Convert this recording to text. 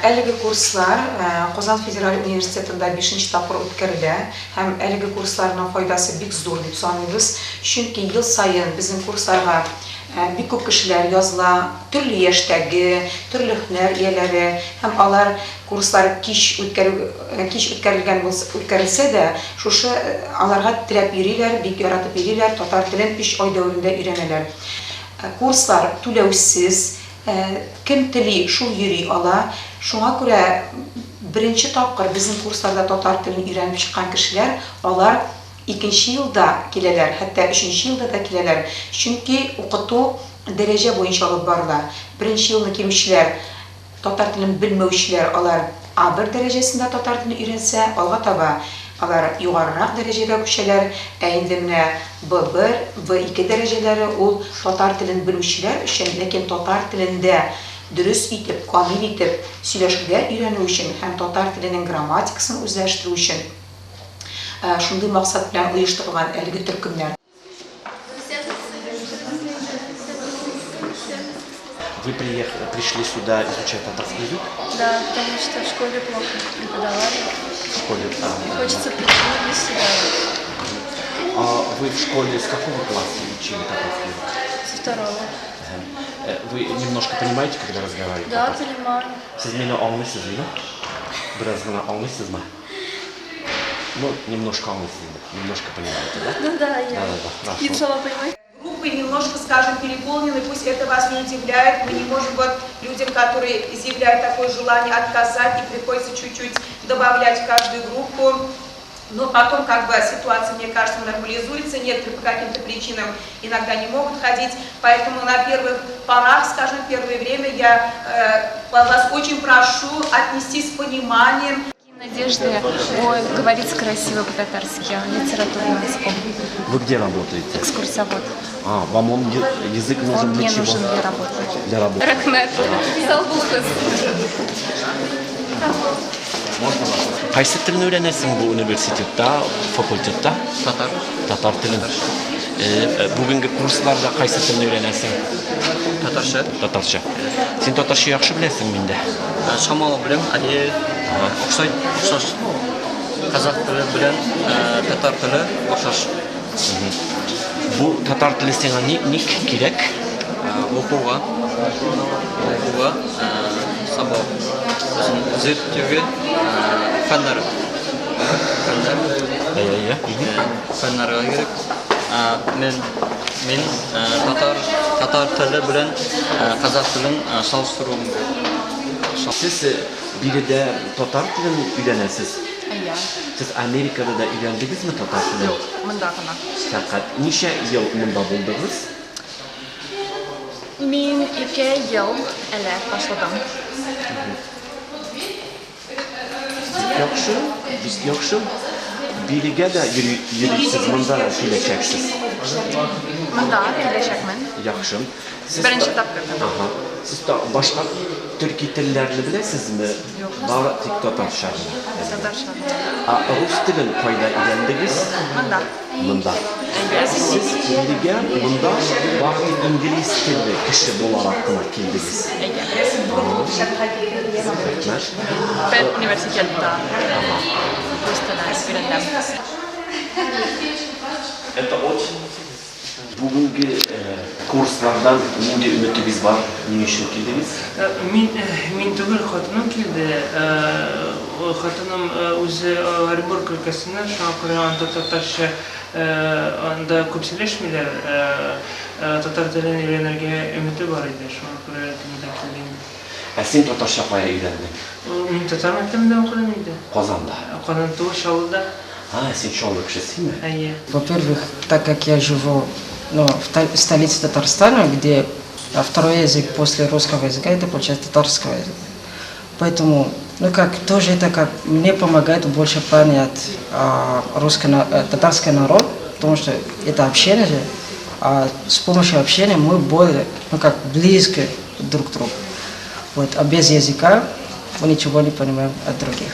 Әлеге курслар Казан федераль университетында бишенче тапкыр үткәрелә һәм әлеге курсларның файдасы бик зур дип саныйбыз, чөнки ел саен безнең курсларга бик күп кешеләр языла, төрле яшьтәге, төрле һөнәр ияләре һәм алар курслар кич үткәрү кич үткәрелгән булса үткәрелсә дә, шушы аларга теләп йөриләр, бик яратып йөриләр, татар телен өч ай дәверендә өйрәнәләр. Курслар түләүсез, Кем тели, шул йөри ала. Шуңа күрә беренче тапкыр безнең курсларда татар телен өйрәнеп чыккан кешеләр, алар икенче елда киләләр, хәтта өченче елда да киләләр. Чөнки укыту дәрәҗә буенча алып барыла. Беренче елны килүчеләр, татар телен белмәүчеләр, алар А1 дәрәҗәсендә татар телен өйрәнсә, алга таба алар югарырак дәрәҗәгә күчәләр, ә инде менә Б1, Б2 дәрәҗәләре ул татар телен белүчеләр өчен, ләкин татар телендә дөрес итеп, камил итеп сөйләшергә өйрәнү өчен һәм татар теленең грамматикасын үзләштерү өчен шундый максат белән оештырылган әлеге төркемнәр. Вы приехали, пришли сюда изучать татарский язык? Да, потому что в школе плохо преподавали. В школе, а, И хочется прийти для себя. А вы в школе с какого класса учили татарский язык? Со второго. Вы немножко понимаете, когда разговариваете? Да, понимаю. Сез мине аңлыйсызмы? Бераз гына аңлыйсызмы? Ну, немножко аңлыйсыз инде, немножко понимаете, да? Ну да, я Да, да, да, хорошо. какие слова понимаю. Группы немножко, скажем, переполнены, пусть это вас не удивляет. Мы не можем вот людям, которые изъявляют такое желание, отказать, и приходится чуть-чуть добавлять в каждую группу. Но потом как бы ситуация, мне кажется, нормализуется, некоторые по каким-то причинам иногда не могут ходить. Поэтому на первых порах, скажем, первое время я вас очень прошу отнестись с пониманием. Надежды, ой, говорить красиво по-татарски, литературным языком. Вы где работаете? Экскурсовод. А, вам он язык нужен Он для мне чего? нужен для работы. Для работы. Рәхмәт. Сау булыгыз. Можно вас? Кайсы телне өйрәнәсең бу университетта, факультетта? Татар. Татар телен. Бүгенге курсларда кайсы телне өйрәнәсең? Татарча. Татарча. Син татарча яхшы беләсең миндә. Чамалы беләм, әйе, охшай, охшаш. Казах теле белән татар теле охшаш. Бу татар теле сиңа ни, ник кирәк? Укуга, укуга, сабак, сосын зерттеуге, фәннәр, фәннәр, Әйе, әйе. фәннәргә кирәк. Мен, мин татар, татар теле белән казах телен салыштыруым кирәк. Сез биредә татар телен өйрәнәсез. Әйе. Сез Америкада да өйрәндегезме татар телен? Юк, монда гына. Фәкать ничә ел монда булдыгыз? Мин ике ел элек башладым. Бик яхшы, бик яхшы. Бирегә дә йөри, йөрисез, монда да киләчәксез. Монда киләчәкмен. Яхшы. Сез Беренче тапкыр. Ага. Сез та башка төрки телләрне беләсезме? Юк. Бары тик татарча гына. Татарча. Ә рус телен кайда өйрәндегез? Монда. Монда. Сез бирегә монда бары тик инглиз телле кеше буларак кына килдегез. Әйе. Рәхмәт. Пен университетта рус телен өйрәндем. Это очень Бүгенге курслардан нинди өметегез бар? Ни өчен килдегез? Мин, мин түгел, хатыным килде. Хатыным үзе Оренбург өлкәсеннән, шуңа күрә анда татарча анда күп сөйләшмиләр. Татар телен өйрәнергә өмете бар иде, шуңа күрә монда килде инде. Ә син татарча кая өйрәндең? Мин татар мәктәбендә укыдым инде. Казанда? Казанда түгел, Чаллыда. А, син Чаллы кешесеме? Әйе. Во-первых, так как я живу, ну, в столице Татарстана, где второй язык после русского языка, это получается татарского языка. Поэтому, ну как, тоже это как мне помогает больше понять русско, татарский народ, потому что это общение же, а с помощью общения мы более, ну как, близко друг к другу. Вот, а без языка мы ничего не понимаем от других.